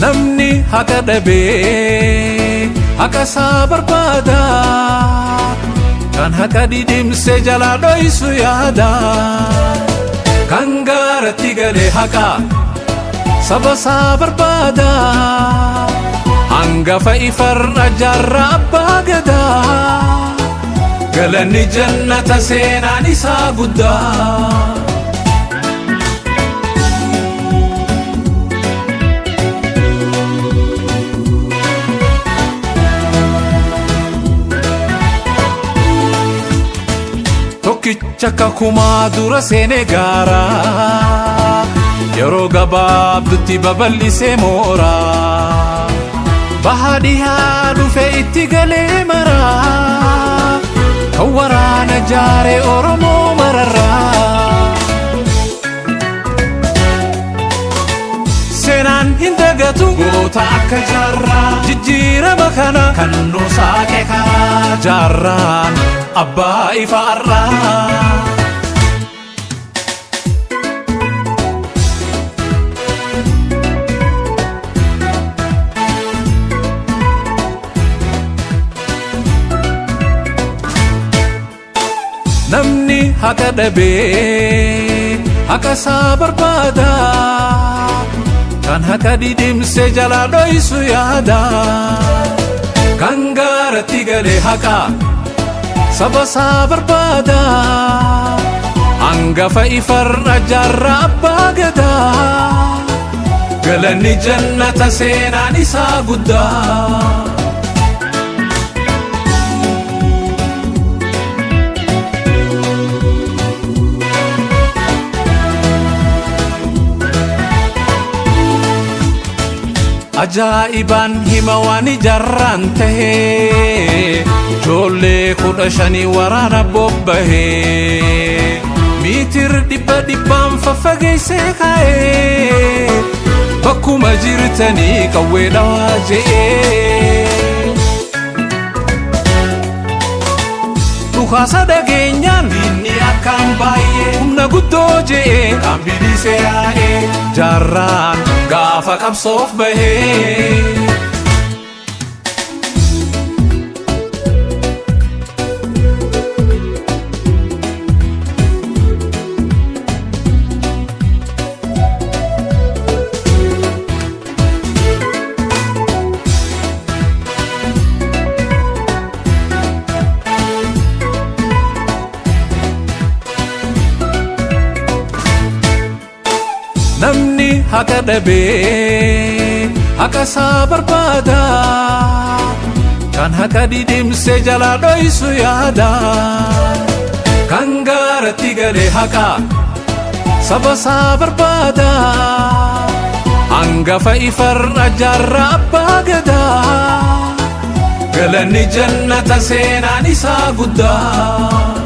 Namni haqa dhabee haqa isaa barbaada. Kan haqa didimse jalaa dhoysu yaada. Kan gaaratti galee haqa saba isaa barbaada. Hangafa ifarra jaarraa abbaa gadaa. Galanni jannata seenaan isaa guddaa. Tokkicha kakumaa dura seenee gaaraa yeroo gabaabdutti babal'isee mooraa baha dhihaa dhufe itti galee maraa kan waraana jaaree Oromoo mararraa. Seenaan hin dagatu goota akka jaarraa jijjiirama kana kan nu saaqe karaa jaarraan abbaa ifaarraa. Namni haqa dhabee haqa isaa barbaada. Kan haqa didimse jalaa dhoysu yaada. Kan gaaratti galee haqa saba isaa barbaada. Hangafa ifarra jaarraa abbaa gadaa. Galanni jannata seenaan isaa guddaa. Ajaa'ibaan hima waan ijaarraan tahee ijoollee 15 waraana bobbahee miitir dhibba dhibbaan faffageessee kaa'ee bakkuma jirtanii qawwee dhawaa je'ee. Dhukaasa dhageenyaan diinni akkaan baay'ee humna guddoo je'ee kan bilisee yaa'ee jaarraan gaafa qabsoof bahee. Namni haqa dhabee haqa isaa barbaada. Kan haqa didimse jalaa dhoysu yaada. Kan gaaratti galee haqa saba isaa barbaada. Hangafa ifarra jaarraa abbaa gadaa. Galanni jannata seenaan isaa guddaa.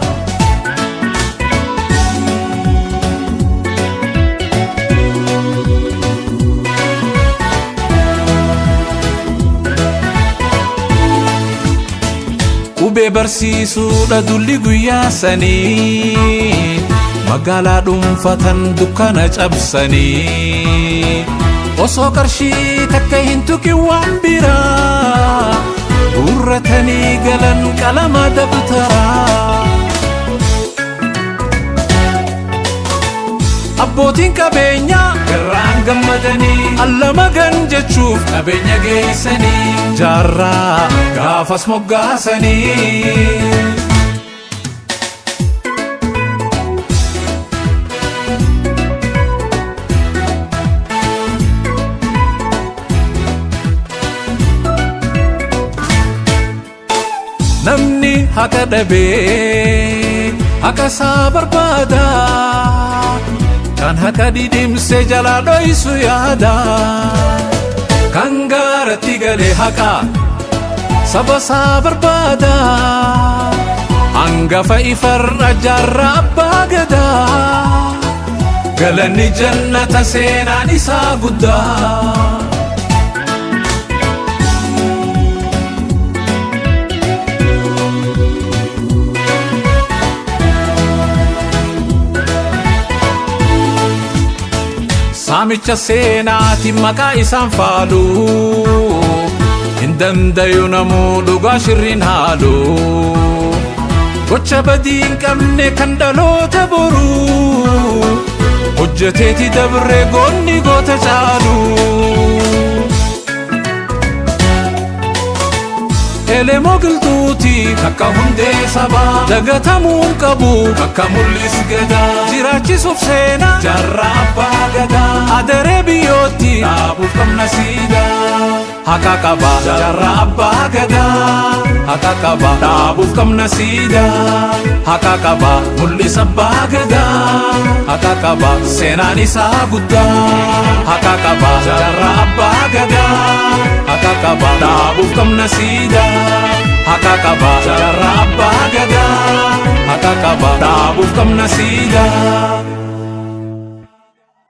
Qubee barsiisuudha dulli guyyaa sanii magaalaa dhuunfatan dukkana cabsanii osoo qarshii takka hin tuqin waan biraa guurratanii galan qalama dabtaraa. Abbootiin qabeenyaa garraan gammadanii allama gan jechuuf qabeenya geessanii jaarraa gaafas moggaasanii. Namni haqa dhabee haqa isaa barbaada. Kan haqa didimse jalaa dhoysu yaada. Kan gaaratti galee haqa saba isaa barbaada. Hangafa ifarra jaarraa abbaa gadaa. Galanni jannata seenaan isaa guddaa. Saami Waamicha seenaati maqaa isaan faalu. Hin dandayu namuu dhugaa shirriin haalu. Gocha badii hin qabne kan dhaloota boruu. Hojjeteeti dabree goonni goota caalu. Elemoo Qilxuuti takka hundee sabaa dagatamuu hin qabu bakka mul'is gadaa jiraachisuuf seenaa jaarraa abbaa gadaa adaree biyyootti dhaabuuf qabna siidaa haqa qaba jaarraa abbaa gadaa haqa qaba dhaabuuf qabna siidaa haqa qaba mul'is abbaa gadaa haqa qaba seenaan isaa guddaa haqa qaba jaarraa abbaa gadaa haqa qaba dhaabuuf qabna siidaa haqa qaba jaarraa abbaa gadaa haqa qaba dhaabuuf qabna siidaa.